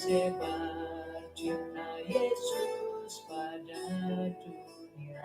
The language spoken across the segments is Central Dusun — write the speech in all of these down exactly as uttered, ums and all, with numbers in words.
Sebar cinta Yesus pada dunia.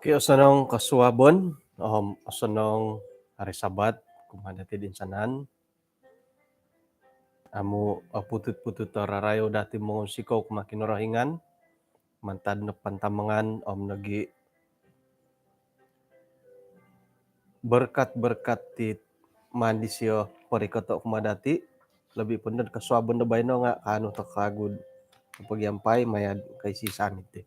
Okey, osonong kosuabon om osonong hari Sabat kumaa dati toinsanan. Amu aputut-putut o rarayo dati mongunsikou kumaa Kinorohingan mantad no pantamangan om nogi berkat-berkat ti maan disio porikoto kumaa dati, lobi po do kosuabon do baino nga kaanu toko kagu do pogiampai maya do koisisaan iti.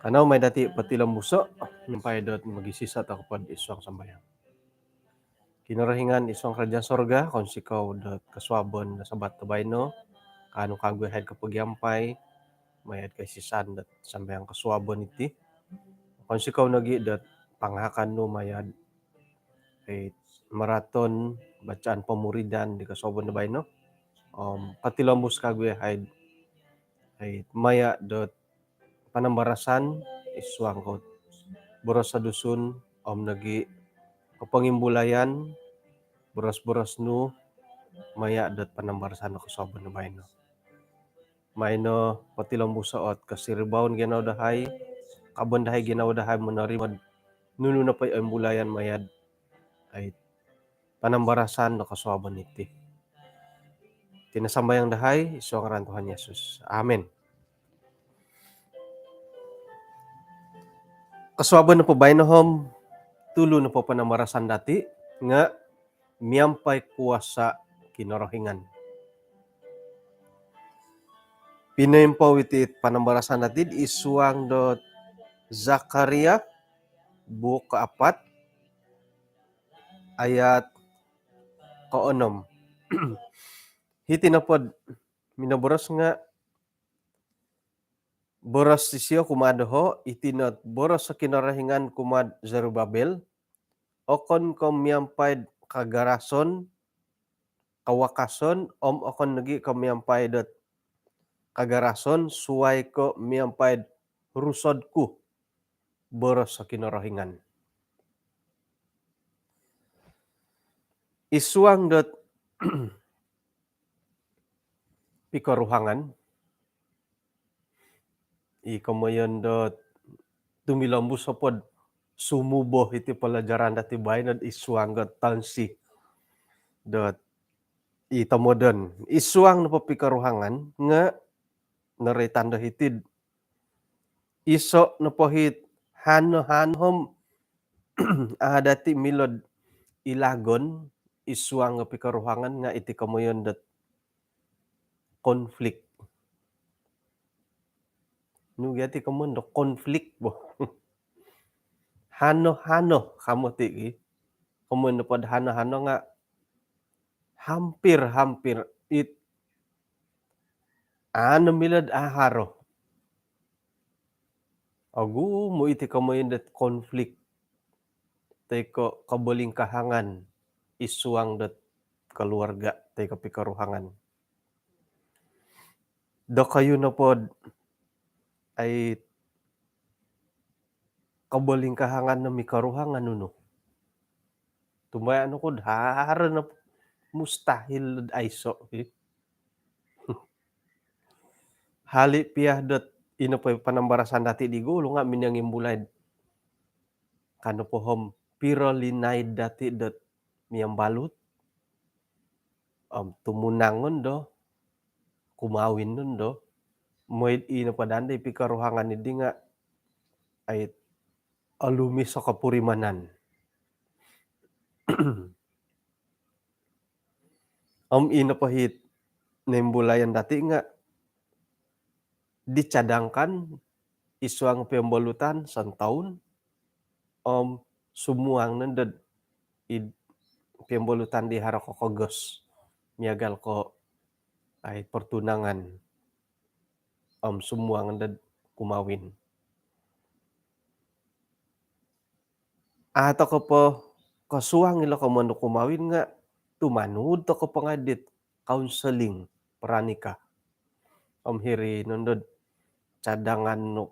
Kanou mai dati potilombuso miampai dot mogisisa toko po id suang sambayang. Kinorohingan id suang kerajaan sorga, kounsikou dot kosuabon do Sabat do baino, kaanu kagu yahai do kopogiampai maya do koisisaan dot sambayang kosuabon iti. Kounsikou nogi dot pangahakan nu maya do, eh, maraton bacaan pemuridan di kosuabon do baino. Om potilombus kagu yahai, eh, maya dot panambarasan id suang dot boros Dusun om nogi kopongimbulayan boros-boros nu maya dot panambarasan do kosuabon do baino. Maino potilombuso ot kosiribaon ginawo dahai, kabon dahai ginawo dahai monorimo nunu nopo i oimbulayan maya dot, ai, panambarasan do kosuabon iti. Iti no sambayang dahai id suang ngaran Tuhan Yesus. Amin. Kosuabon nopo baino om tulu nopo panambarasan dati nga miampai kuasa Kinorohingan. Pinoimpou iti panambarasan dati id suang dot Zakaria buuk kaapat ayat koonom. Hiti nopo do minoboros nga boros disio kumaa doho, iti no boros Kinorohingan kumaa Zerubbabel, okon ko miampai do kagarason, kawakason, om okon nogi ko miampai dot kagarason, suai ko miampai do rusod ku, boros Kinorohingan. Id suang dot pikoruhangan, i komoyon dot tumilombus nopo do sumubo iti pelajaran dati baino id suang dot tonsi dot i tomodon. Id suang nopo pikoruhangan nga noroitan do hiti do iso nopo it hano-hano om a dati milo do ilagon id suang do pikoruhangan nga iti komoyon dot konflik. Nu gia iti komoyon do konflik bo? Hano-hano kama ti ki. Komoyon nopo do hano-hano nga hampir-hampir it a no milo do aharo. Ogumu iti komoyon dot konflik toi ko kobolingkahangan id suang dot keluarga toi ko pikoruhangan. Dokoyu nopo do, ai, kobolingkahangan no mikoruhang nga nunu? Tumbayaan oku do haro no mustahil do aiso, eh. Hali pia dot ino po panambarasan dati di gulu nga minongimbulai do kano po om piro linaid dati dot miambalut, om tumunang nondo, kumawin nondo, mooi do ino po dandi pikoruhangan di nga, ai, olumis o kopurimanan. Om ino po it noimbulayan dati nga dicadangkan id suang piombolutan santaun, om sumuang nondo id piombolutan di haro kokogos miagal ko, ai, pertunangan, om sumuang nondo kumawin. Atau ko po kosuang ilo komoyon do kumawin nga tumanud toko po ngai dit kaunseling pranikah. Om hiri nondo cadangan nu,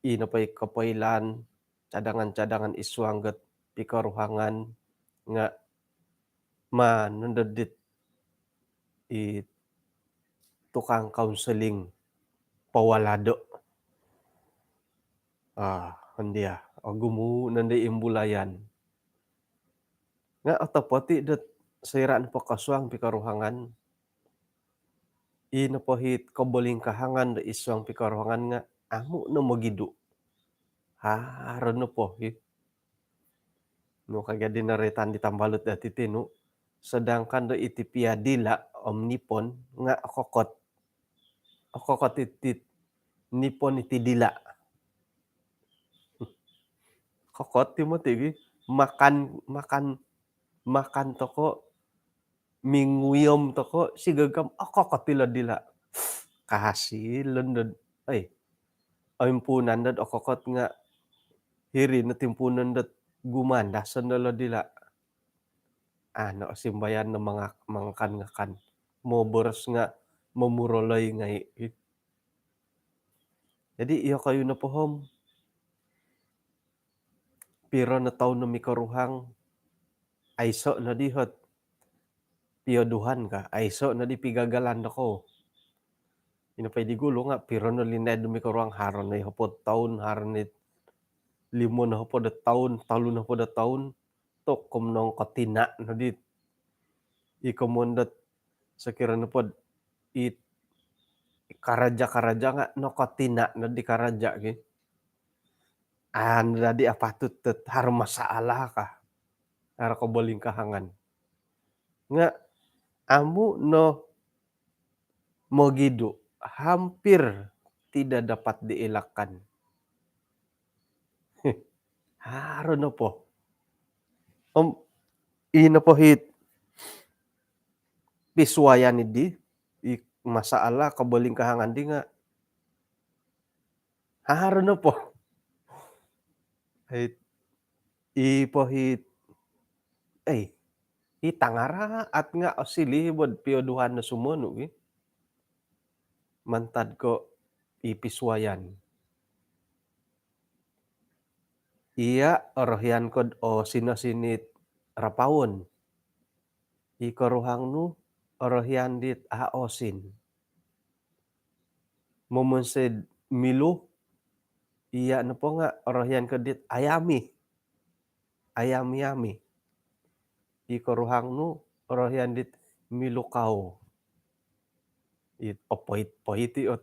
ino po i kopoilaan, cadangan-cadangan id suang dot pikoruhangan nga maan nondo dit i tukang kaunseling pawalado. Ah, handi ah, ogumu nondo imbulayan. Nga otopot i dot soira nopo kosuang pikoruhangan, ino po it kobolingkahangan do id suang pikoruhangan nga amu no mogidu. Haro nopo i. Nu kaga di noroitan di tambalut dati ti nu. Sedangkan do iti pia dila om nipon nga okokot. Okokot iti nipon iti dila. Kokot ti moti gi makan, makan, makan toko, minguyom toko, sigagam okokot ilo dila. Kahasil londo. Ai, oimpunan dot okokot nga hiri no timpuunon dot gumandas ondo lo dila. Ano simbayan no mangak-, mangakan-ngakan. Moboros nga momuroloi ngai. Jadi iyokoyu nopo om piro no toun no mikoruhang, aiso no di hot pioduhan ka, aiso no di pigagalan dokou. Ino po i di gulu nga piro no linaid do mikoruhang, haro no i hopod toun, haro no i limo no hopod do toun, tolu no hopod do toun, tu om nongkotina no di. I komoyon dot sokiro nopo dot i karaja-karaja nga nokotina no di karaja ki. An dadi apatut dot haro masalah ka. Haro kobolingkahangan. Nga amu no mogidu, hampir tidak dapat dielakkan. Haro nopo. Om, ino po it pisuayan di, i masalah kobolingkahangan di nga haro nopo. Ai, i po it, ai, i tangaraat nga osiliu bo dot pioduhan no sumonu gi. Mantad ko i pisuayan. Iya, orohian ko dot osino-sino it rapaon. I koruhang nu, orohian dit a osin. Momonsoi do milo, iya nopo nga orohian ko dit ayami. Ayami-ami. I koruhang nu, orohian dit milo kau. It opoit-poit i ot.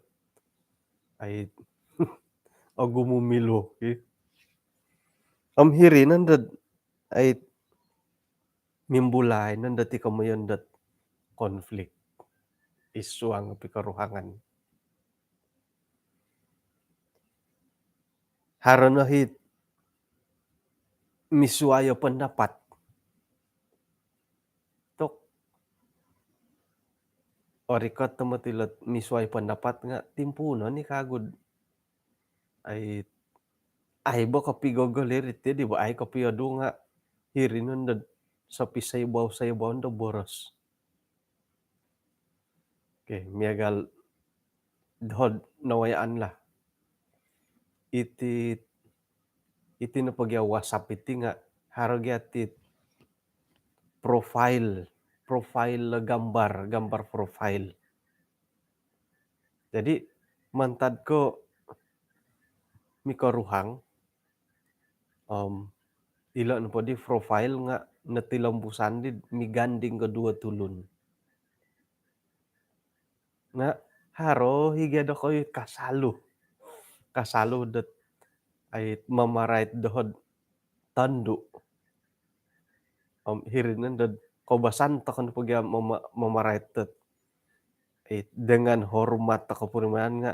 Ai, ogumu milo i. Om hiri nondo dot, ai, mimbulai nondo dot i komoyon dot konflik id suang pikoruhangan. Haro no it misuai o pendapat. Tu orikot tomod ilo dot misuai pendapat nga timpuunon i kagu dot, ai, ai bo kopigogol iri ti di bo ai kopiodu nga hiri nondo dot sopisai bau-sai bau ondo boros. Okey, miagal doho dot nawayaan lah. Iti, iti nopo gia WhatsApp iti nga haro gia it profile, profile gambar, gambar profile. Jadi, mantad ko mikoruhang, om, ilo nopo di profile nga notilombusan di miganding ko duo tulun. Nga haro i gia dokoyu kasalu. Kasalu dot, ai, mamarait doho dot tondu. Om hiri nondo dot koubasan tokou nopo gia mama-, mamarait dot, ai, dengan hormat toko purimanan nga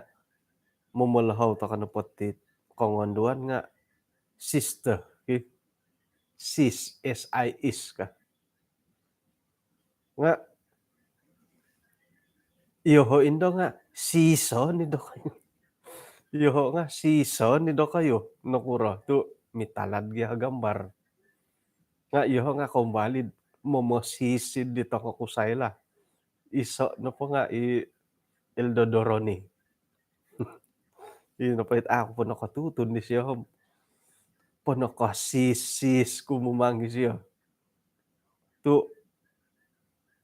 momolohou tokou nopo ti kongonduan nga sister, ki. Sis, S I S ka. Nga iyoho indo nga siso ni dokoyu. Iyoho nga siso ni dokoyu. Nokuro tu mitalad gia gambar. Nga' iyoho' nga' kombali momosis di tongokusai lah. Iso' nopo nga' i Eldo Doroni. I nopo it aku po nokotutun disio, po nokosis-sis ku momang isio. Tu'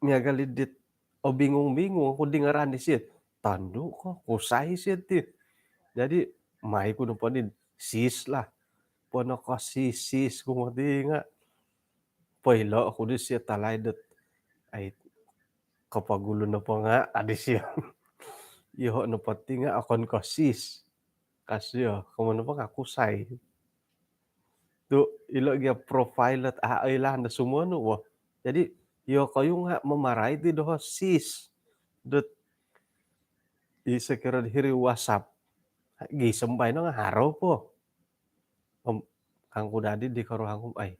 miagal i dit obingung-bingung oku di ngaran disio. Tondu' ko kusai sio ti. Jadi mai ku nopo ni sis lah. Po nokosis-sis ku moti nga' poilo' oku disio talai dot, ai, kopogulu nopo nga' adi sio. Iyoho' nopo ti nga' okon ko sis. Ka sio, komoyon nopo nga' kusai. Tu' ilo' gia profile dot a' oilaan do sumonu bo. Jadi iyokoyu nga' mamarait di doho' sis dot i sokiro hiri WhatsApp. Gisom baino nga' haro po. Om kangku dadi di koruhang ku, ai,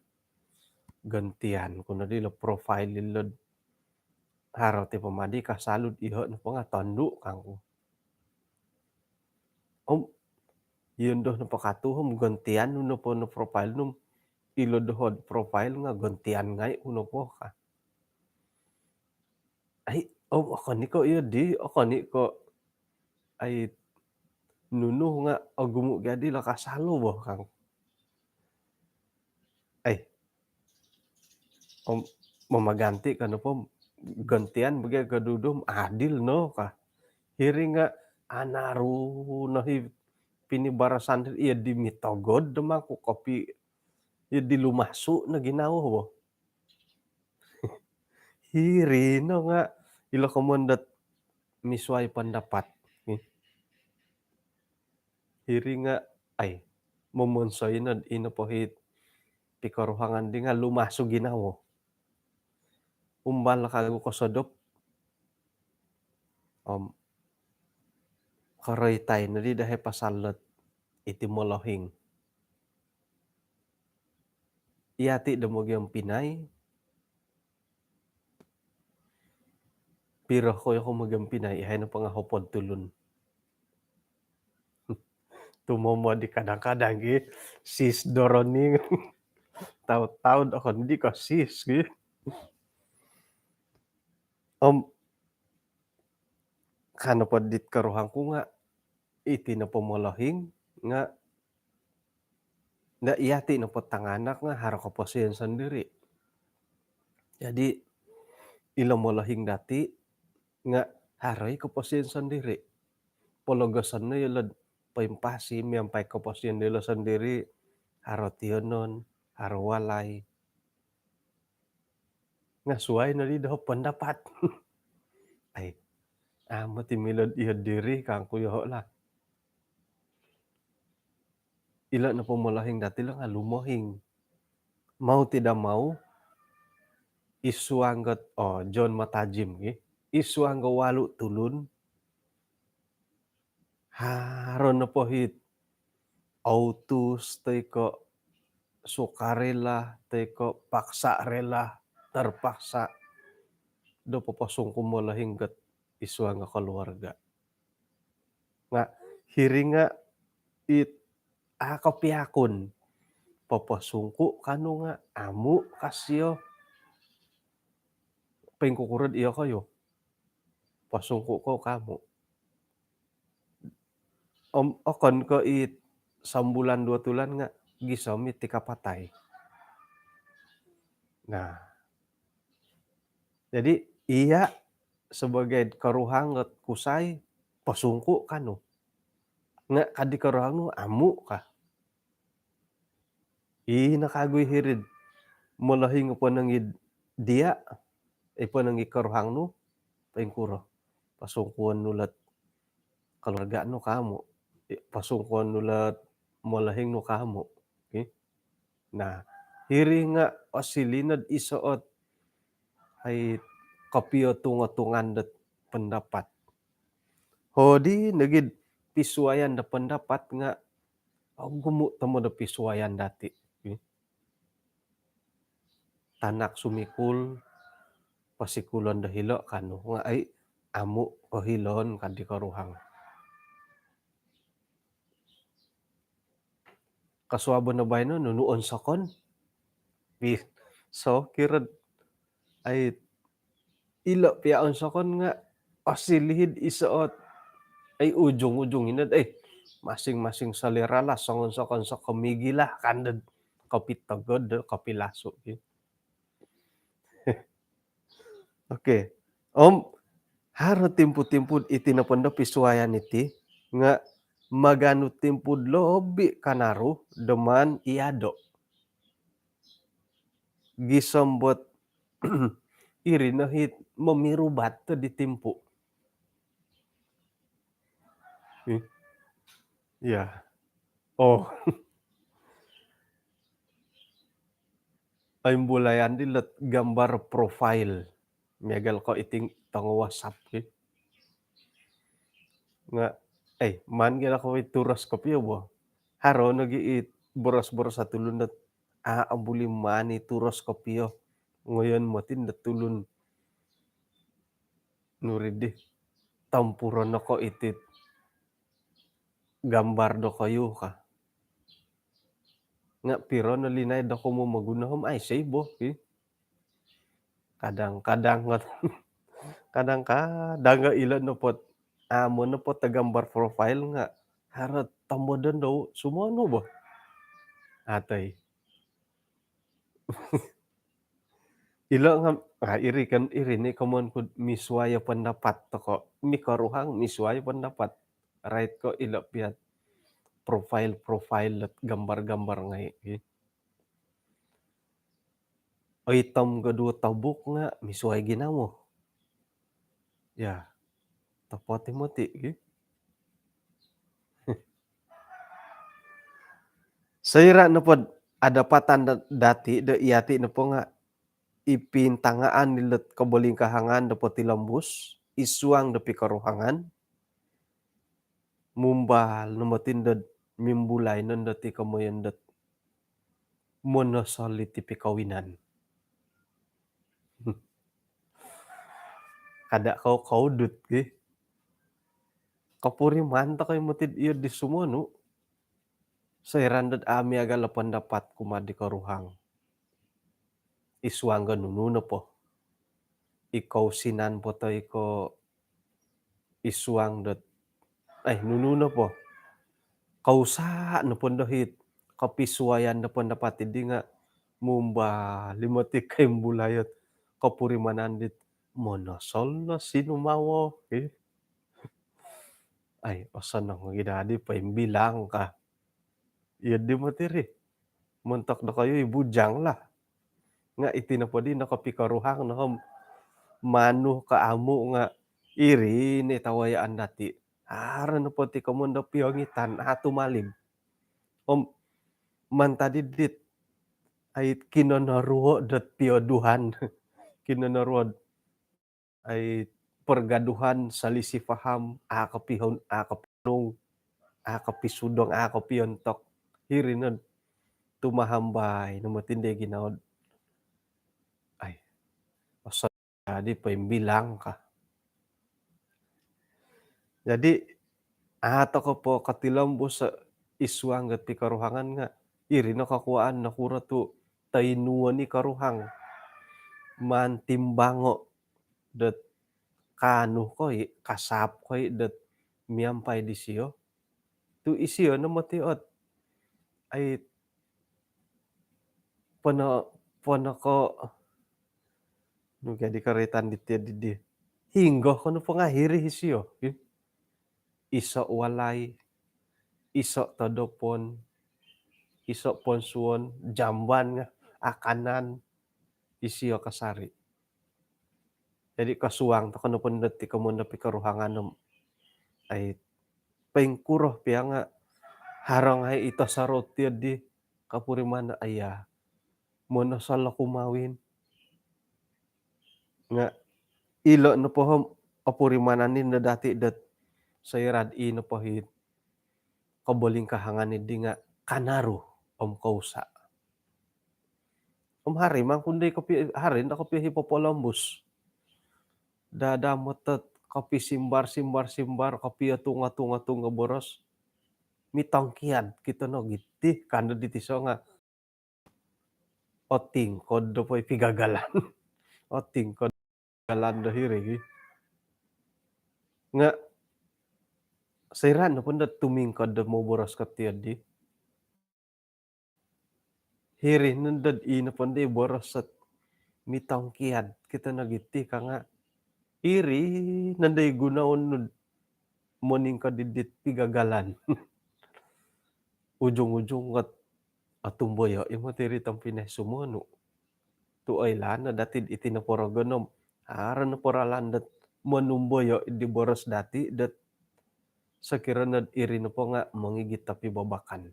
gantian ku nodi ilo profile ilo'd haro ti pomadi kasalu'd iyoho' nopo nga' tondu' kangku. Om iyo ndo nopo katu om gantian nu nopo no profile nu, ilo doho'd profile nga' gantian ngai' ku nopo ka. Ai, om okon i' ko' iyo di, okon i' ko', ai, nunu nga' ogumu' gia di lo kasalu bo kang. Ai, om mamaganti ka nopo, gantian bo gia ka dudu om adil no ka. Hiri nga' anaru no hi pinibarasan iyo di mitogod do mangku kopi iyo di lumasu' no ginawo bo. Hiri no nga' ilo komoyon dot misuai pandapat. Hiri nga', ai, momonsoi nod ino po hit pikoruhangan di nga' lumasu' ginawo. Umbal kagu kosodop. Om koroitai nodi dahai pasal dot iti molohing. Iyati' do mogiobpinai, piro ko iyo ko mogiobpinai, iyahai nopo nga' hopod tulun. Tumomo di kadang-kadang gi sis Doroni. Taud-taud okon di ko sis gi. Om ka nopo dit koruhang ku nga' iti nopo molohing nga' nda iyati' nopo tanganak nga' haro koposion sondiri'. Jadi ilo molohing dati' nga' haro i' koposion sondiri'. Pologoson no ilo'd poimpasi miampai koposion dilo sondiri', haro tiyonon, haro walai. Nga' suai nodi doho' pandapat. Ai, amu' ti milo'd iyo diri kangku iyoho' lah. Ilo nopo molohing dati' lo nga' lumohing. Mau tidak mau, id suang got, oh, John Matajim gi. Id suang got walu' tulun, haro nopo hit autus toi ko' sukarela toi ko' paksa rela, terpaksa do poposungku molohing got id suang got keluarga. Nga' hiri nga' it a' kopiakun, poposungku kanu nga' amu' ka sio. Poingkukuro'd iyokoyu, posungku kou ka amu'? Om okon ko' it sambulan dua tulan nga' gisom it ti kapatai. Nah, jadi iya' sebagai koruhang ot kusai, posungku kanu. Nga' ka di koruhang nu amu' ka. Ino kagu i' hiri'd molohing o ponong id diya', i ponong id koruhang nu, poingkuro, posungkuon nu lo't keluarga nu ka amu', posungkuon nu lo't molohing nu ka amu'. Okey. Nah, hiri nga' osiliu nod iso ot, ai, kopiotung-otungan dot pendapat. Hodi nogi'd pisuayan do pendapat nga' ogumu' tomod o pisuayan dati'. Tanak sumikul, posikulon do hilo' kanu, nga' ai, amu' kohiloon ka di koruhang. Kosuabon do baino, nunu onsokon? Pi-, So kira ai ilo pia onsokon nga osilihid iso ot ai ujung-ujung ino ai masing-masing selera lah songon sokon soko migilah kanded kopi tegod kopi lasu ki. Oke. Om haro timpu-timpu iti nopondo pisuayan iti nga maganu timpu lobi kanaru deman iado. Gisombot iri no hit memirubat to di timpu. Hmm. Ya. Oh. Aimbulayan di let gambar profile. Miagal ko iting tongo WhatsApp ki. Nga, eh, man gila ko turos kopio bo. Haro nogi i boros-boros atulun dot a ambuli mani turos kopio ngoyon motin dot tulun nuri di tampuro noko itit gambar dokoyu ka. Nga piro no linai dokomu maguno hom ai sei bo ki. Kadang-kadang ngot kadang-kadang nga ilo nopot amo nopot gambar profile nga harot tombodon do sumonu bo. Atai. Ilo nga ah, iri kan iri ni komon ku misuai pendapat toko mikoruhang misuai pendapat. Right ko ilo piat profile-profile gambar-gambar ngai. Itom kedua tobuk nga misuai ginamu. Ya, topoti moti gi. Soira nopod adapatan dati do iati nopo nga ipintangaan dilot kobolingkahangan do potilombus isuang do pikoruhangan mumbal nomotin dot mimbulai non dot i komoyon dot monosol iti pikawinan. Kada kau kaudut ki. Kapuriman tokou motid iyo di sumonu. Soiran dot ami agal pendapat kuma di koruhang. Isuang ga nunu nopo. Iko usinan po to iko isuang dot ai nunu nopo kausa nopo dohit kopisuayan do pendapat idi nga mumba limoti kaimbulayot kopurimanan dit monosol no sinumawo. Ai osonong gidadi paimbilang ka. Iyo di motiri montok dokoyu i bujang lah. Nga iti nopo di nokopikoruhang no manu ka amu nga iri ni tawayaan dati. Haro nopo ti komondo piongitan atu malim. Om mantadi dit ait kinonoruo dot pioduhan kinonoruo ai pergaduhan selisih faham a kopihon a kopinung a kopisudong a kopiontok hiri nod tumahambai nomor tinde ginaod ai osod jadi paimbilang ka. Jadi a toko po kotilombus isuang got pikoruhangan nga iri no kakuaan nokuro tu toinuon i koruhang mantimbango dot kaanu koi kasap koi dot miampai disio tu isio no moti ot ai pono pono ko nu jadi karitan di tiad di hinggo kono pangahiri isio iso walai iso todopon iso ponsuon jamban nga akanan isio kasari. Jadi kasuang toko nopo dot ti komondo pikoruhangan om ai paingkuro pia nga harang ai ito sarot tiad di kapuriman aya monosol oku mawin nga ilo nopo om opurimanan ni no dati dot soirad i nopo hit kobolingkahangan idi nga kanaru om kousa. Om hari mangkundai kopi hari nda kopi hipopolombus dada motot kopi simbar simbar simbar kopi tunga tunga tunga boros mitongkiad kita no giti kanda di tiso nga otingkod do poi pigagalan. Otingkod galan do hiri gi. Nga' soira' nopo dot tumingkod do moboros ko tiyo di, hiri nondo dot ino pondo i boros dot mitongkiad kito nogi ti ka nga' iri nondo i gunoon nu moningkod di dit pigagalan. Ujung-ujung ngot otumboyo' i moti iri tompinai sumonu'. Tu' oilaan no dati' iti nopo rogon om haro nopo ralan dot monumboyo' di boros dati' dot sokiro nod iri nopo nga' mongigit tapi babakan.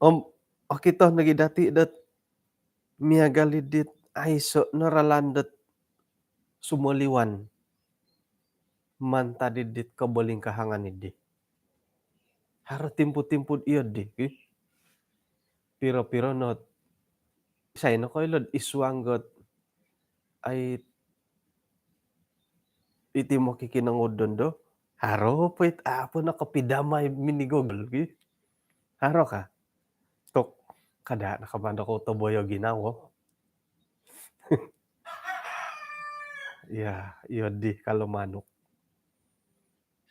Om okito nogi dati' dot miagal i dit aiso' no ralan dot sumoliwan mantad i dit kobolingkahangan i di. Haro timpu-timpu iyo di, ki. Piro-piro not isai nokoilo'd isuang got ai iti mokikinongou dondo. Haro po it apo no kopidamai minigogol gi. Haro ka? Tok, kada' no ka mando kou toboyo ginawo. Ya, iyo di kalau manuk.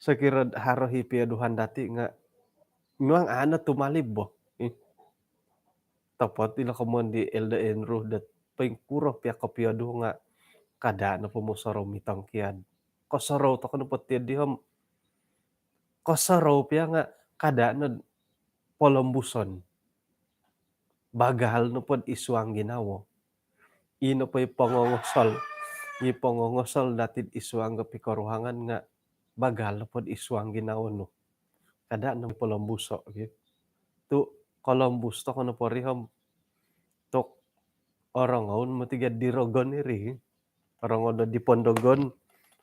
Sokiro haro hi pioduhan dati' nga' nuang ano tumalib bo. Ih. Topot ilo komoyon di Elder Andrew dot poingkuro pia kopiodu nga' kada' nopo mosorou mitongkiad. Kosorou toko nopo tiyo di om kosorou pia nga' kada' nod polombuson. Bagal nopod isuang ginawo. Ino po i pongongosol. I pongongosol dati'd isuang go pikoruhangan nga' bagal nopod isuang ginawo nu. Kada' no polombuso' gi. Tu' kolombus toko nopo ri om tok orongou moti gia di rogon iri. Orongou do di pondogon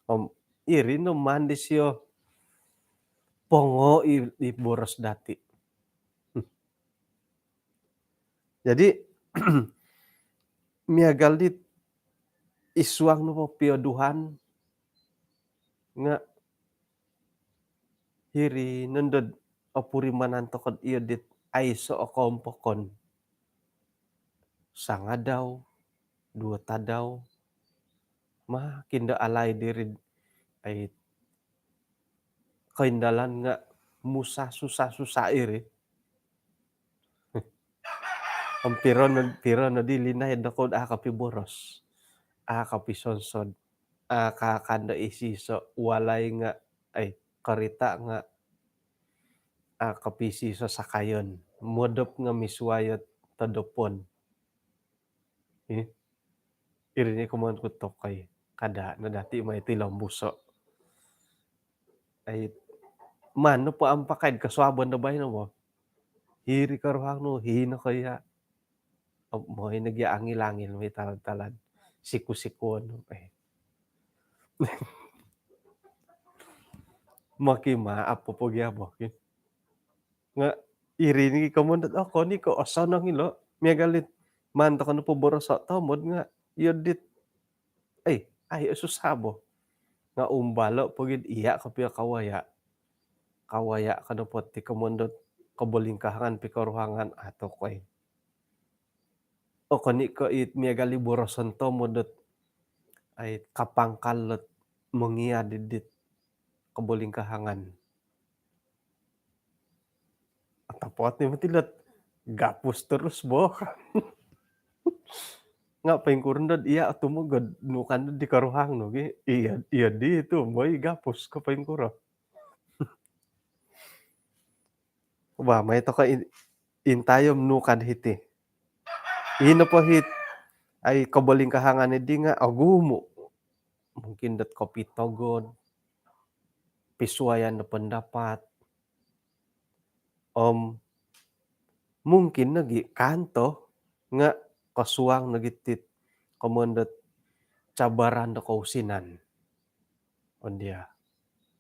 om iri no maan disio pongo i, i boros dati'. Jadi miagal dit isuang nopo pioduhan nga' hiri nondod opurimanan tokod iyo dit aiso' o koompokon. Sangadau, duo tadau, makin do alaid iri'd ai koindalan nga' musa, susa-susa iri. Om piro no, piro no di linaid doko'd a' kopiboros, a' kopisonsod, a' kaakan do isoiso', walai nga' ai korita' nga' a' kopisiso' sakayon, modop nga' misuai o todopon. Ih. Iri ni komoyon ku tokoi. Kada' no dati' mai tilombuso'. Ai, manu po ampakai'd kosuabon do baino bo. Hiri koruhang nu, hino koya'. Om moi nogi angil-angil moi talad-talad. Siku-sikuon. Eh. Mokimaap po gia bo. Nga' iri ni komoyon dot okon i ko' osonong ilo'. Miagal dit maan toko nopo boroso' tomod nga' iyo dit ai, ai susah bo. Nga' umbalo' pogi'd iya' kopio kawaya'. Kawaya' ko nopo ti komoyon dot kobolingkahangan pikoruhangan ato koi. Okon i ko' it miagal i boroson tomod dot ai kapangkal dot mongiad id dit kobolingkahangan. Otopot ni moti lot gapus terus bo. Nga' poingkuro nod iya' otumogod nukan di koruhang nu gi. Iya, iya di itu moi gapus ko poingkuro. Bah, mai toko in-, intayo om nukan hiti. Ino po hit ai kobolingkahangan di nga' ogumu'. Mungkin dot kopitogod, pisuayan do pendapat. Om mungkin nogi kanto nga' kosuang nogi tit komoyon dot cabaran do kousinan. Ondia.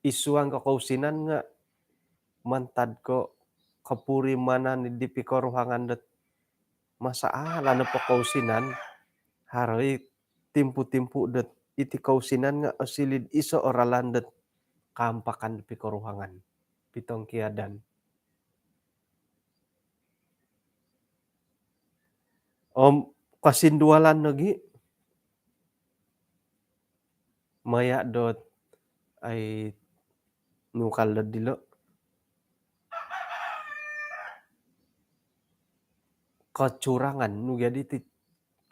Isuang ko kousinan nga' mantad ko kopurimanan di pikoruhangan dot masalah nopo kousinan, haro i timpu-timpu dot iti kousinan nga' osiliu'd iso o ralan dot kaampakan do pikoruhangan, pitongkiadan. Om kosindualan nogi maya dot ai nukal dilo kecurangan nu jadi ti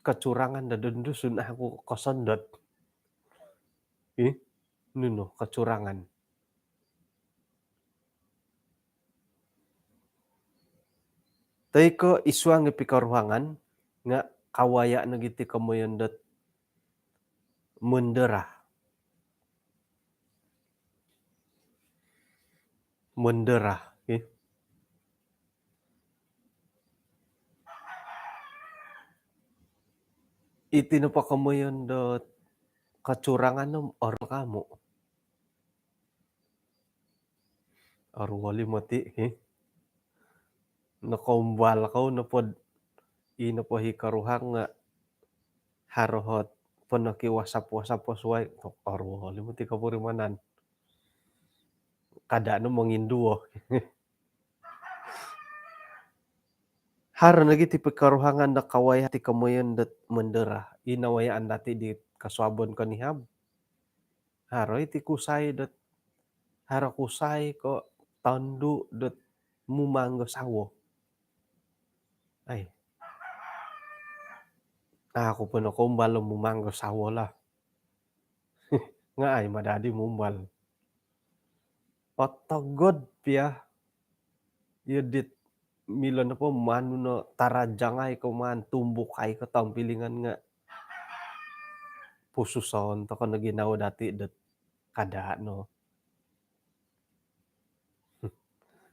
kecurangan do Dusun aku kosondot. Ih, nuno kecurangan. Toi ko isuang i pikoruhangan nga kawaya nogi ti komoyon dot menderah. Menderah, okay. Iti nopo komoyon dot kecurangan om oruol kamu. Oruol i moti, hi. Nokoumbal kou nopod i nopo hi koruhang nga haro ot ponoki WhatsApp-WhatsApp po suai. Oruol i moti kopurimanan. Kada no monginduo. Haro nogi ti pikoruhangan do kawaya ti komoyon dot menderah. I nawayaan dati di kosuabon konihab. Haro iti kusai dot, haro kusai ko tondu dot mumang do sawo. Ai. Aku po nokoumbal do mumang do sawo lah. Nga ai madadi mumbal. Otogod pia iyo dit milo nopo manu no tarajangai ko maan tumbukai ko tompilingan nga pususon toko no ginawo dati dot kada no.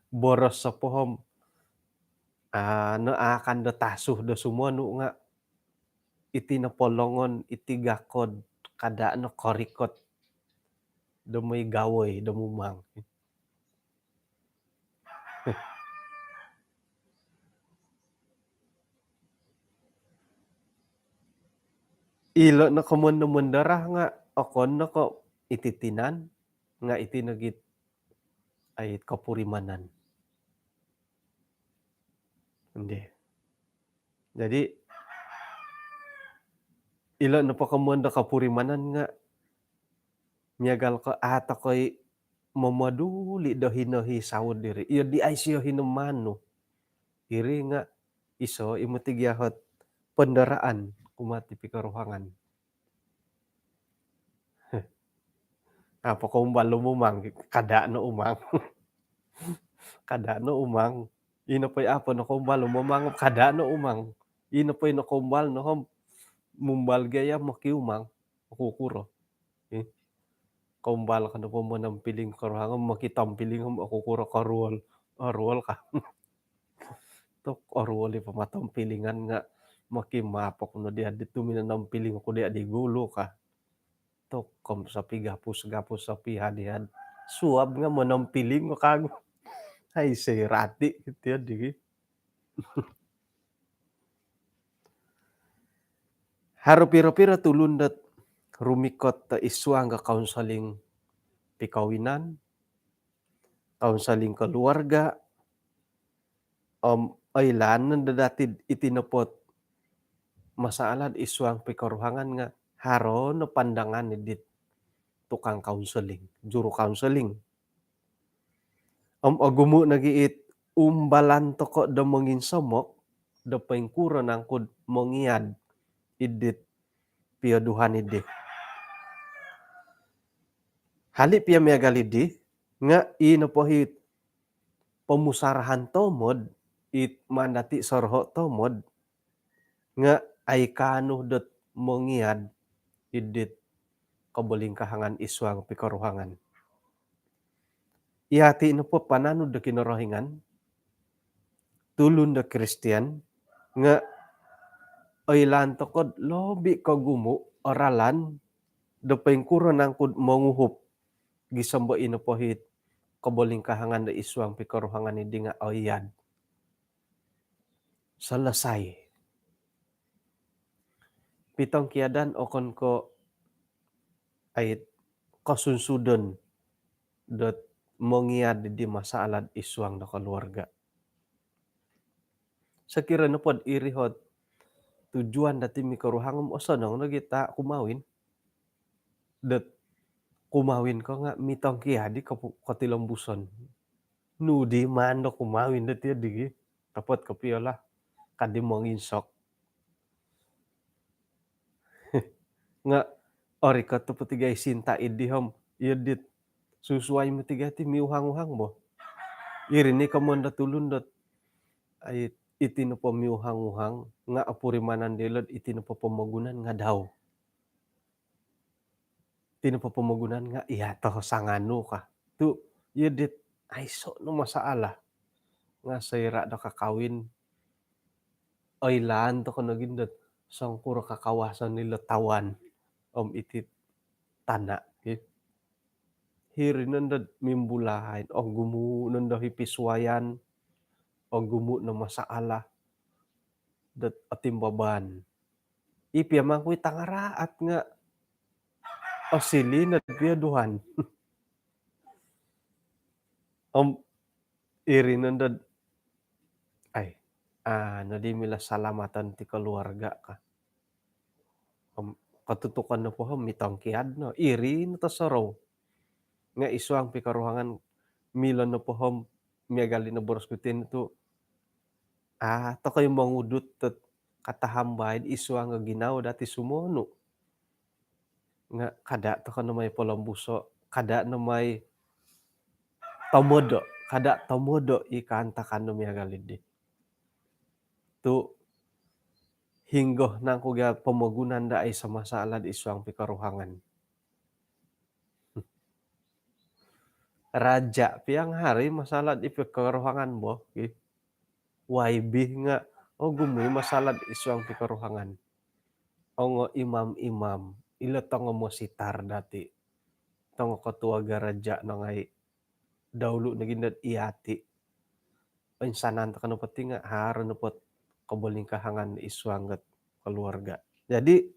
Boros sopo om, ah, no akan do tasuh do sumonu nga iti nopo longon, iti gakod, kada no korikot do moi gawoi do mumang. Ilo no komoyon do menderah nga okon no ko iti tinan nga iti nogi it ai kopurimanan. Indi. Jadi ilo nopo komoyon do kopurimanan nga miagal ko a tokoi momoduli do hino hi sawo diri. Iyo di ai sio hino manu. Iri nga iso i moti gia ot penderaan kumaa ti pikoruhangan. Apo koumbal do mumang, kada no umang. Kada no umang. Ino po i apo no koumbal do mumang, kada no umang. Ino po i no koumbal no om mumbal gaya mokiumang. Oku kuro. Ih. Koumbal ko nopo monompiling koruhang om mokitompiling om oku kuro koruol. Oruol ka. Tok oruol i pamatompilingan nga mokimaap oku no dia di tu minonompiling oku dia di gulu ka. Tok om sopi gapus-gapus sopi had-had. Suab nga monompiling ko kagu. Hai sei rati kito di. Haro piro-piro tulun dot rumikot do isuang do kaunseling pikawinan, kaunseling keluarga, om oilaan no dati iti nopo ot masalah isuang pikoruhangan nga haro no pandangan dit tukang kaunseling, juru kaunseling. Om ogumu nogi it umbalan toko do monginsomok do poingkuro nangkud mongiad id dit pioduhan idi. Hali pia miagal idi nga i nopo it pomusarahan tomod it maan dati soroho tomod nga ai kaanu dot mongiad id dit kobolingkahangan isuang pikoruhangan. Yati nopo pananud do Kinorohingan, tulun do Kristian nga oilaan toko do lobi kogumu o ralan do poingkuro nangkud monguhup gisom do i nopo it kobolingkahangan do isuang pikoruhangan idi nga oiad. Selesai. Pitongkiadan okon ko ait kosunsudon dot mongiad di masalah isuang do keluarga. Sokiro nopo do iri ot tujuan dati mikoruhang om osonong nogi ta kumawin. Dot kumawin ko nga mitongkiad i kotilombuson. Nu di maan do kumawin dot iyo digi. Topot kopio lah. Kadi monginsok. Nga orikot tu potigai sinta idi hom. Iyo dit susuai motigai ti miuhang-uhang bo. Iri ni komon dot tulun dot. Ai, iti nopo miuhang-uhang nga opurimanan diolo dot iti nopo pomogunan nga dau. Iti nopo pomogunan nga iya to sanganu ka. Tu iyo dit aiso no masalah. Nga soira do kakawin, oilaan toko nogi dot songkuro kakawasan nilo tawan om iti tana. Hiri nondo mimbulai, ogumu nondo hipisuayan, ogumu no masalah dot otimbaban. Ipia mangkui tangaraat nga osili no pia duhan. Om iri nondo, ai, ah, nodi milo salamatan ti keluarga ka. Om kotutukan nopo hom mitongkiad no, iri no tosorou. Nga isuang pikoruhangan milo nopo hom miagal di noboros ku tinu tu, ah, tokoi mongudut dot katahambai isuang ginawo dati sumonu. Nga kada toko no mai polombuso, kada no mai tomodo, kada tomodo i kaantakan no miagal di. Tu hinggo nangku gia pomogunan da aiso masalah di isuang pikoruhangan. Raja piang hari masalah di pikoruhangan bo, ki. Y B nga ogumu i masalah di isuang pikoruhangan. Ongo imam-imam, ilo tongo mositar dati. Tongo ketua gereja nangai daulu nogi dot iyati. Insanan toko nopo ti nga haro nopo kobolingkahangan isuang dot keluarga. Jadi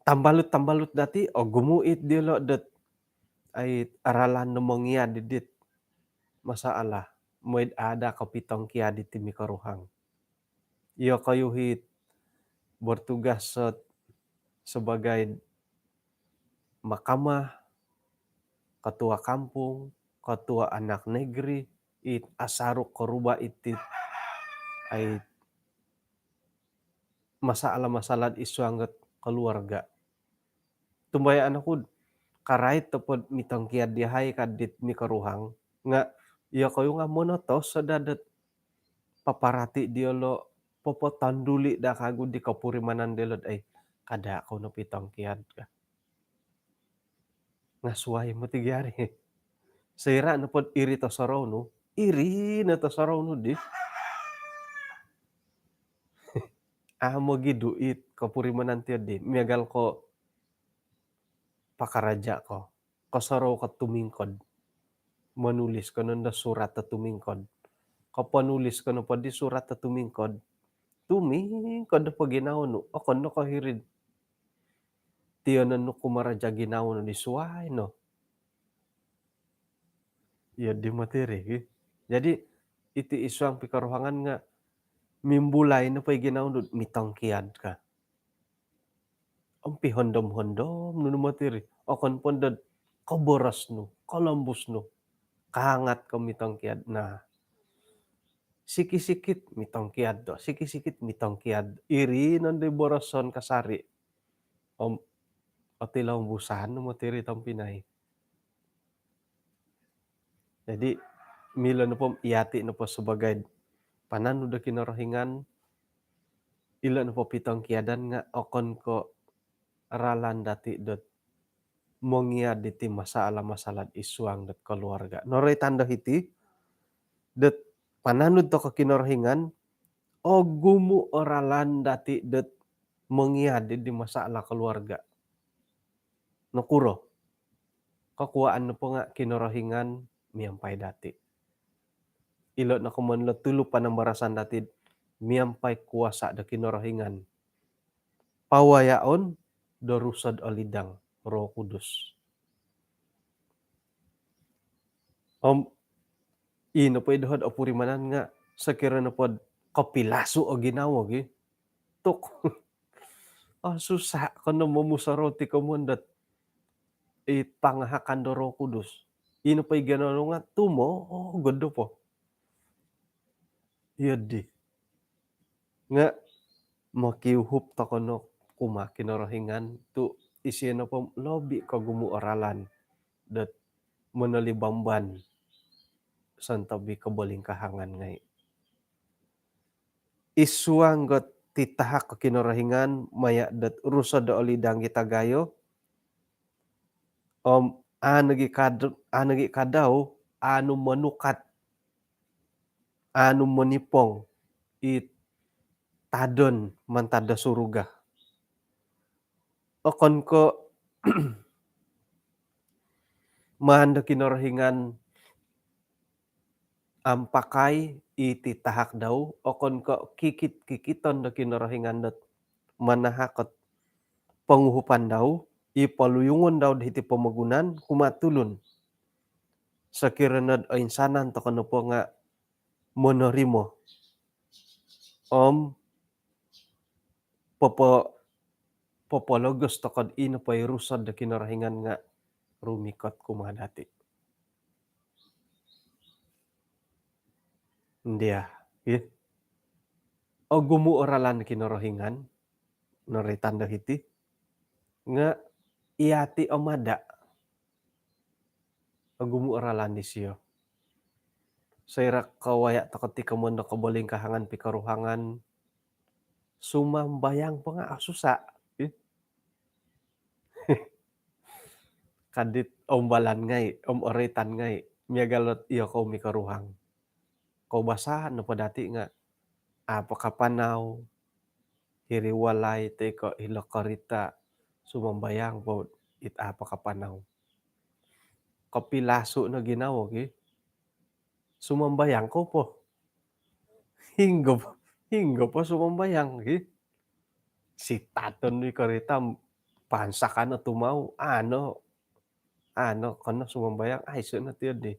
tambalut-tambalut dati ogumu it diolo dot ai aralan no mongiad dit masalah. Moid ada kopitongkiad diti mikoruhang. Iyokoyu it bertugas sebagai mahkamah, ketua kampung, ketua anak negeri, it asaru koruba iti ai masalah-masalah isuang dot keluarga. Tumbayaan oku karait topot mitongkiad dahai ka dit mikoruhang nga iyokoyu nga monotos sada dot paparati diolo, popotonduli da kagu di kopurimanan diolo dot ai kada kou no pitongkiad ka. Nga suai moti gia ri. Soira nopo dot iri tosorou nu, iri no tosorou nu di. Amu gia duit kopurimanan ti di. Miagal ko pakaraja ko. Kosorou ko tumingkod. Monulis ko nondo surat do tumingkod. Koponulis ko nopo di surat do tumingkod. Tumingkod nopo ginawo nu. Okon no ko hiri. Tiyonon nu kumaraja ginawo nu di suai no. Iyo di moti ri, ki. Jadi iti isuang pikoruhangan nga mimbulai nopo i ginawo nu dot mitongkiad ka. Om pihondom-hondom nu no moti ri. Okon po dot koboros nu, kolombus nu. Kaangat ko mitongkiad. Nah, sikit-sikit mitongkiad do, sikit-sikit mitongkiad. Iri nondo i boroson kasari. Om otilombusan no moti ri tompinai. Jadi milo nopo iyati nopo sebagai pananud do Kinorohingan, ilo nopo pitongkiadan nga okon ko ralan dati dot mongiad diti masalah-masalah isuang dot keluarga. Noroitan do hiti dot pananud toko Kinorohingan, ogumu o ralan dati dot mongiad di masalah keluarga. Nokuro? Kokuaan nopo nga Kinorohingan miampai dati. Ilo no komon lo tulu panambarasan dati miampai kuasa do Kinorohingan. Pawayaon do Rusod Olidang, Roh Kudus. Om ino po i doho dot opurimanan nga sokiro nopo dot kopilasu' o ginawo gi. Tu' osusa' ko no momusorou ti komoyon dot i pangahakan do Roh Kudus. Ino po i ginawo nga' tumo, oh, godo po. Iyo di. Nga' mokiuhup toko no kumaa Kinorohingan tu' isio nopo lobi kogumu' o ralan dot monolibamban sontob i kobolingkahangan ngai'. Id suang dot titahak o Kinorohingan maya' dot Rusod do Olidang i tagayo, om aa nogi kad-, aa nogi kadau, aa nu monukat, aa nu monipong i tadon mantad do suruga. Okon ko' maan do Kinorohingan ampakai i titahak dau, okon ko' kikit-kikiton do Kinorohingan dot manahak ot ponguhupan dau, i poluyungon dau do hiti pomogunan kumaa tulun. Sokiro nod oinsanan toko nopo nga' monorimo om popo-, popologos tokod ino po i Rusod do Kinorohingan nga' rumikot kumaa dati'. Ndia, ih. Ogumu' o ralan Kinorohingan, noroitan do hiti, nga' iyati' o mada'. Ogumu' o ralan disio. Soira' kawaya' toko ti komoyon do kobolingkahangan pikoruhangan, sumambayang po nga' osusa'. Ih. Kadit umbalan ngai', om oroitan ngai', miagal ot iyokou mikoruhang. Koubasan nopo dati' nga' a' po kapanau, hiri walai toi ko' hilo korita', sumambayang po it a' po kapanau. Kopilasu' no ginawo gi, sumambayang kou po. Hinggo po, hinggo po sumambayang gi. Sitaton di korita', pansakan no tumau, ano, ano, kono sumambayang, aiso' no tiyo di.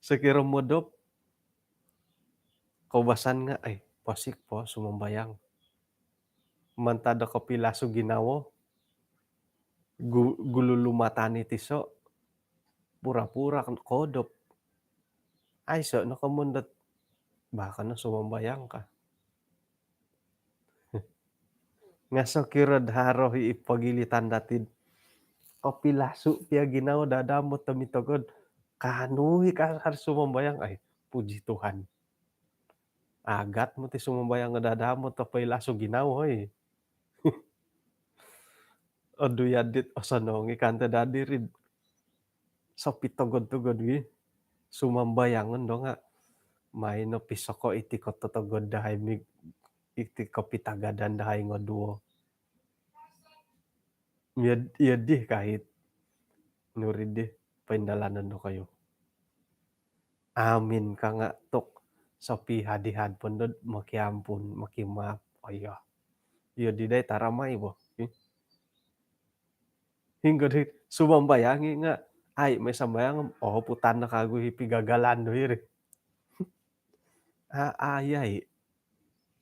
Sokiro modop, koubasan nga', ai, posik po sumambayang. Mantad do kopilasu' ginawo, gu-, gulu lumatan iti so', pura-pura koodop. Aiso' no komoyon dot, bah, kono sumambayang ka. Nga' sokiro do haro i pogilitan dati'd kopilasu' piya ginawo dadamot do mitogod, kaanu i kasar sumambayang, ai, puji Tuhan. Agat moti sumambayang dadamot do poilasu' ginawo, oi. Odu yadit osonong i kante dadi rid. Sopitogod-togod wi. Sumambayang ndo nga'. Mai no pisoko' iti kototogod dahai mi-, iti kopitagadan dahai ngoduo. Iyo, iyo dih kahit. Nuri dih, paindalanon dokoyu. Amin ka nga' tok sopihad-ihad pondod mokiampun, mokimaap. Oh iyo. Iyo di dai taramai bo. Ih. Hinggo di sumambayang i nga', ai, mai sambayang, oh, putan na kagu i pigagalan do iri. A, ai, ai.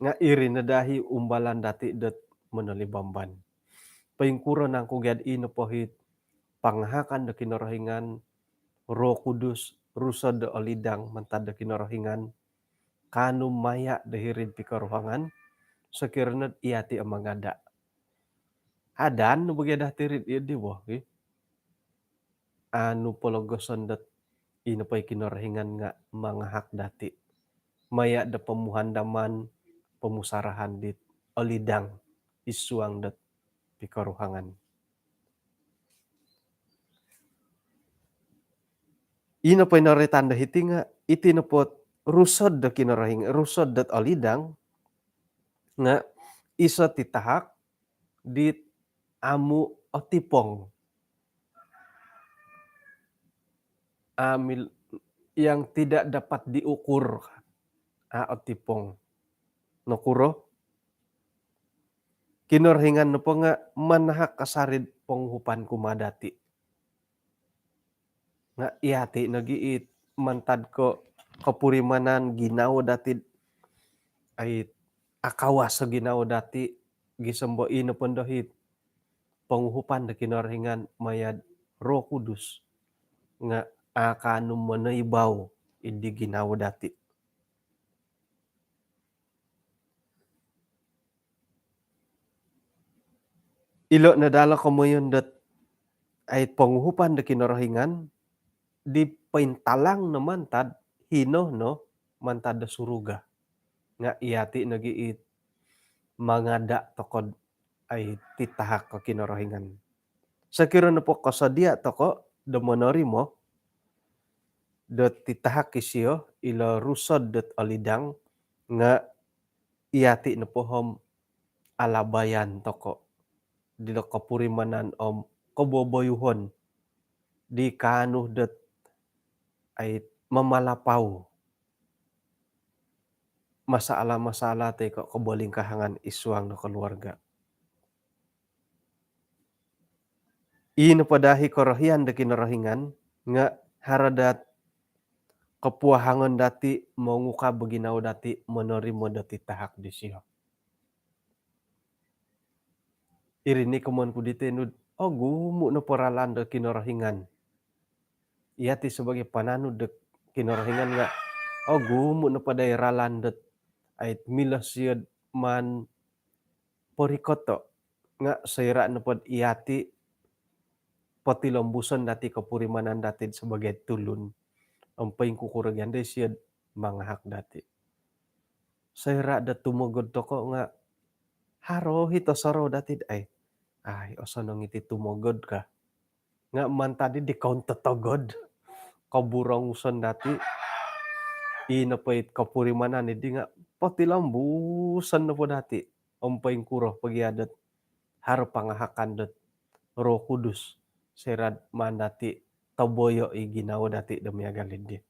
Nga' iri no dahi umbalan dati' dot monolibamban. Poingkuro nangku giad ino po hit pangahakan do Kinorohingan, Roh Kudus, Rusod do Olidang mantad do Kinorohingan, kaanu maya' do hiri'd pikoruhangan, sokiro nod iyati' o mangada'. Adan no bo gia dati' rid iyo di bo, ih. Anu pologoson dot ino po i Kinorohingan nga' mangahak dati' maya' do pomuhandaman, pomusarahan dit olidang id suang dot pikoruhangan. Ino po i noroitan do hiti nga' iti nopo Rusod do Kinorohing-, Rusod dot Olidang nga' iso' ti tahak dit amu' otipong. Amil-, yang tidak dapat diukur. A' otipong. Nokuro? Kinorohingan nopo nga' manahak kasari'd ponguhupan kumaa dati'. Nga' iyati' nogi it mantad ko kopurimanan ginawo dati, ai, akawas o ginawo dati, gisom do ino pondo it ponguhupan do Kinorohingan maya do Roh Kudus nga akan monoibau id di ginawo dati. Ilo no daa lo komoyon dot, ai, ponguhupan do Kinorohingan di pointalang no mantad, hino no mantad do suruga. Nga iyati nogi it mangada tokou do, ai, titahak ko Kinorohingan. Sokiro nopo kosodia tokou do monorimo do titahak isio, ilo rusod dot olidang, nga iyati nopo om alabayan tokou dilo kopurimanan om koboboyuhon di kaanu dot, ai, mamalapau masalah-masalah toi ko kobolingkahangan id suang do keluarga. I nopo daa i korohian do Kinorohingan nga haro daa it kopuahangon dati mongukab o ginawo dati monorimo do titahak disio. Iri no i komoyon ku diti, nu'd ogumu nopo ralan do Kinorohingan, iyati sebagai pananud do Kinorohingan nga ogumu nopo daa i ralan dot, ai, milo sio do maan porikoto, nga soira nopo do iyati potilombuson dati kopurimanan dati sebagai tulun om poingkukuro gia daa isio do mangahak dati. Soira do tumogod tokou nga haro it osorou dati do, ai, ai, osonong iti tumogod ka. Nga mantad di kaun totogod, koburonguson dati, i nopo it kopurimanan dii nga potilombuson nopo dati om poingkuro po gia dot haro pangahakan dot Roh Kudus soira do maan dati toboyo i ginawo dati do miagal dii.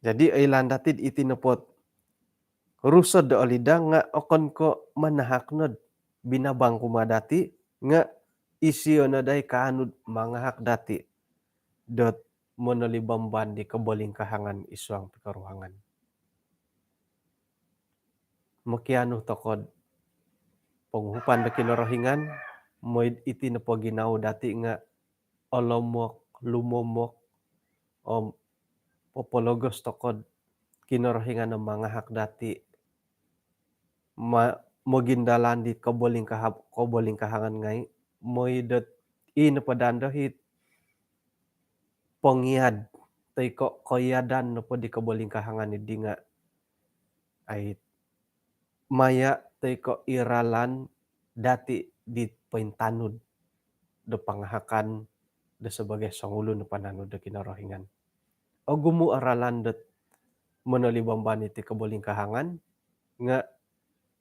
Jadi, oilaan dati do iti nopo do rusod do olidang nga okon ko manahak no do binabang kumaa dati, nga isio no daa i kaanu do mangahak dati dot monolibamban di kobolingkahangan id suang pikoruhangan. Mokianu tokou do ponguhupan do Kinorohingan, mooi do iti nopo ginawo dati nga olomok, lumomok, om popologos tokou do Kinorohingan no mangahak dati ma-, mogindalan di kobolingkahab-, kobolingkahangan ngai, mooi dot i nopo daa do it pongiad toi ko koiadan nopo di kobolingkahangan dii nga, ai, maya toi ko i ralan dati di pointanud do pangahakan do sebagai songulun pananud do Kinorohingan. Ogumu o ralan dot monolibamban iti kobolingkahangan, nga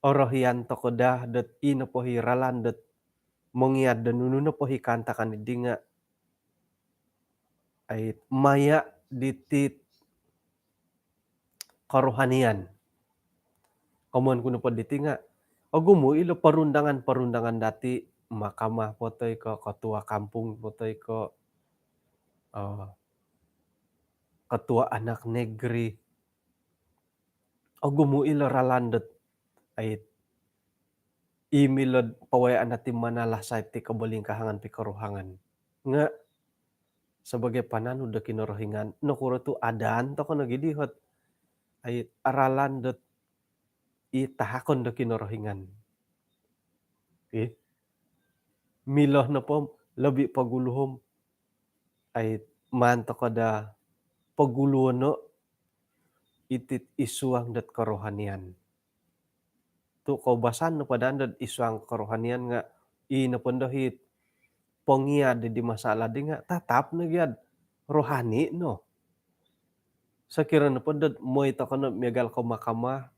orohian tokou daa dot i nopo i ralan dot mongiad do nunu nopo i kaantakan dii nga, ai, maya diti koruhanian. Komoyon ku nopo diti nga ogumu ilo perundangan-perundangan dati, mahkamah po toi ko ketua kampung po toi ko, eh, ketua anak negeri. Ogumu ilo ralan dot, ai, i milo do pawayaan dati manalasai ti kobolingkahangan pikoruhangan. Nga sebagai pananud do Kinorohingan, nokuro tu adaan tokou nogi dii ot, ai, ralan dot i tahakon do Kinorohingan. Okey. Milo nopo om lobi pogulu om, ai, maan tokou daa poguluono iti id suang dot kerohanian. Tu koubasan nopo daa dot id suang kerohanian nga i nopo ndo it pongiad di masalah dii nga tatap no gia do rohani no. Sokiro nopo dot mooi tokou no miagal ko mahkamah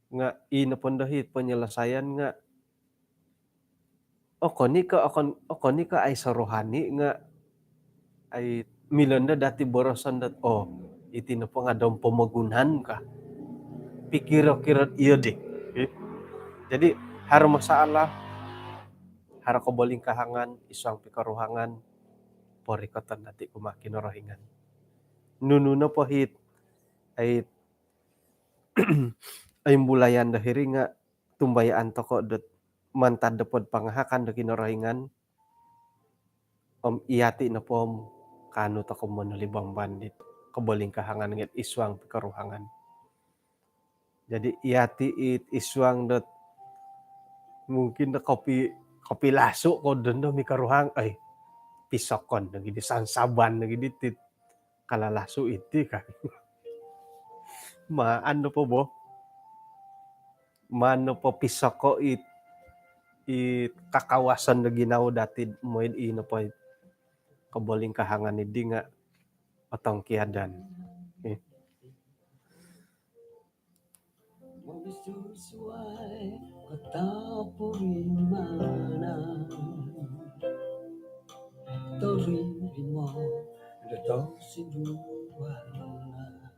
nga i nopo ndo it penyelesaian nga okon i ko, okon, okon i ko aiso rohani nga, ai, milo ndo dati boroson dot, oh, iti nopo nga dom pomogunan ka. Pikiro-kiro iyo dii. Okey. Jadi, haro masalah, haro kobolingkahangan id suang pikoruhangan, porikoton dati kumaa Kinorohingan. Nunu nopo it, it, imbulayan do hiri nga tumbayaan toko dot mantad do pod pangahakan do Kinorohingan, om iyati nopo om kaanu toko monolibamban dit kobolingkahangan ngai id suang pikoruhangan. Jadi iyati it id suang dot mungkin do kopi, kopi lasu ko dondo mikoruhang, ai, pisokon lagi di sansaban lagi di tit kalalasu iti kan. Maan nopo bo. Maan nopo pisoko it, it kakawasan do ginawo dati moid i nopo it kobolingkahangan idi nga otongkiadan. Eh. Mobisusuai kota purimanan, torimo do tosinduanan.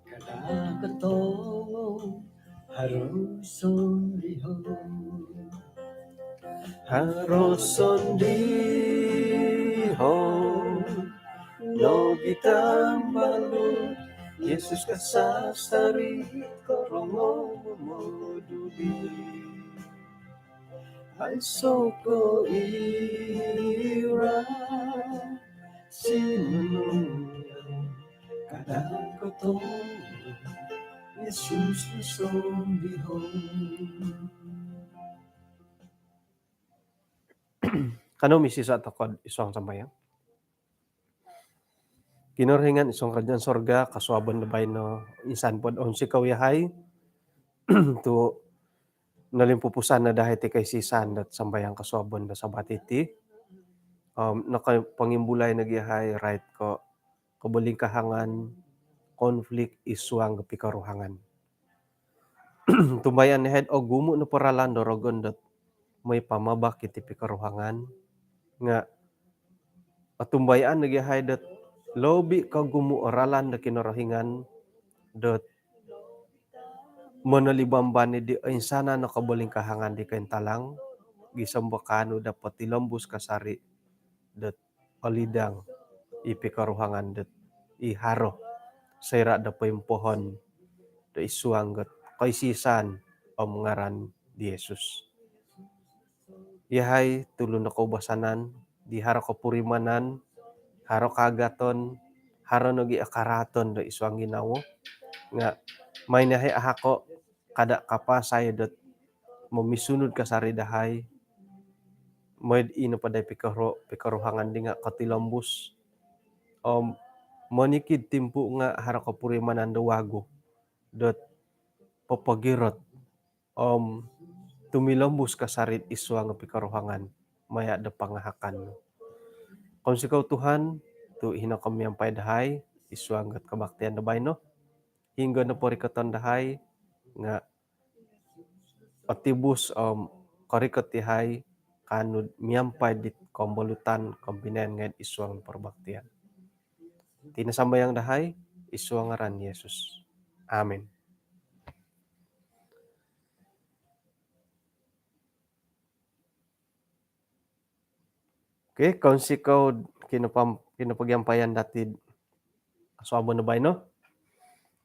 Kada kotongo haro sondiho. Haro sondiho nogi tambalut, Yesus kasasari korongo modudi. Aiso ko ira sinunung, kada kotongo Yesus sondiho. Kanou misisa toko id suang sambayang. Kinorohingan id suang kerajaan sorga, kosuabon do baino insan po do ounsikou yahai tu nolimpupusan no dahai ti koisisan dot sambayang kosuabon do Sabat iti. Om nokopongimbulai nogi yahai rait ko kobolingkahangan, konflik id suang do pikoruhangan. Tumbayaan yahai ogumu nopo ralan do rogon dot moi pamabak iti pikoruhangan, nga otumbayaan nogi yahai dot lobi kogumu o ralan do Kinorohingan dot monolibamban di oinsanan o kobolingkahangan di kointalang, gisom do kaanu do potilombus kasari dot olidang i pikoruhangan dot i haro soira do poimpohon do id suang dot koisisan om ngaran di Yesus. Yahai tulun do koubasanan di haro kopurimanan, haro kaagaton, haro nogi o karaaton do id suang ginawo, nga main yahai ahako kada kapasai dot momisunud kasari dahai moid i nopo dai pikoro, pikoruhangan di nga kotilombus. Om monikid timpu nga haro kopurimanan do wagu dot popogirot om tumilombus kasari id suang pikoruhangan maya do pangahakan. Kounsikou Tuhan tu hino ko miampai dahai id suang dot kebaktian do baino. Hinggo nopo rikoton dahai nga otibus om korikot yahai kaanu do miampai dit kombolutan kombinaan ngai id suang perbaktian. Iti no sambayang dahai id suang ngaran Yesus. Amin. Okey, kounsikou kinopam-, kinopogiampayan dati kosuabon do baino.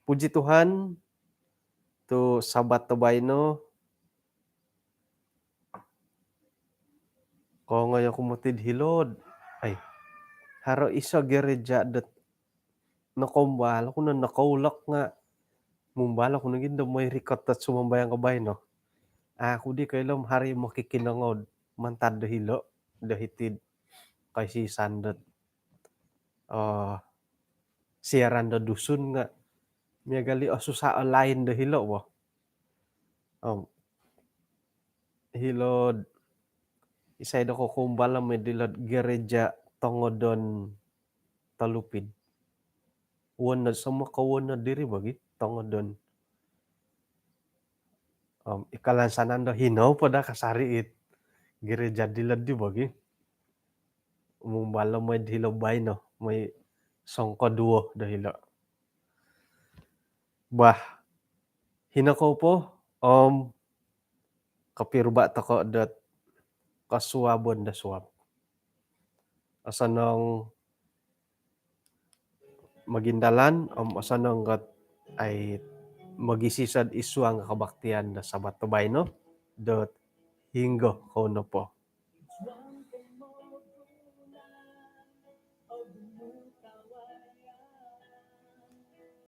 Puji Tuhan, tu Sabat do baino, kongoi oku moti do hilo. Ai, haro iso gereja dot nokoumbal oku no, nokoulok nga mumbal oku nogi do moi rikot dot sumambayang ko baino. Aku di koilo om haro mokikinongou mantad do hilo do hiti id koisisan dot, eh, siaran do Dusun nga miagal i osusa o line do hilo bo. Om hilo isai do kokoumbal om hilo gereja Tongodon Telupid. Wonod, semua ko wonod diri bagi Tongodon. Om i kalansanan do hino po do kasari it gereja dilo di bagi. Mumbal o moi do hilo baino, moi songkoduo do hilo. Bah, hino kou po om kopiruba toko dot kosuabon do suab. osonong mogindalan om osonong ot ai mogisisad id suang kabaktian do Sabat do baino dot hinggo kou nopo.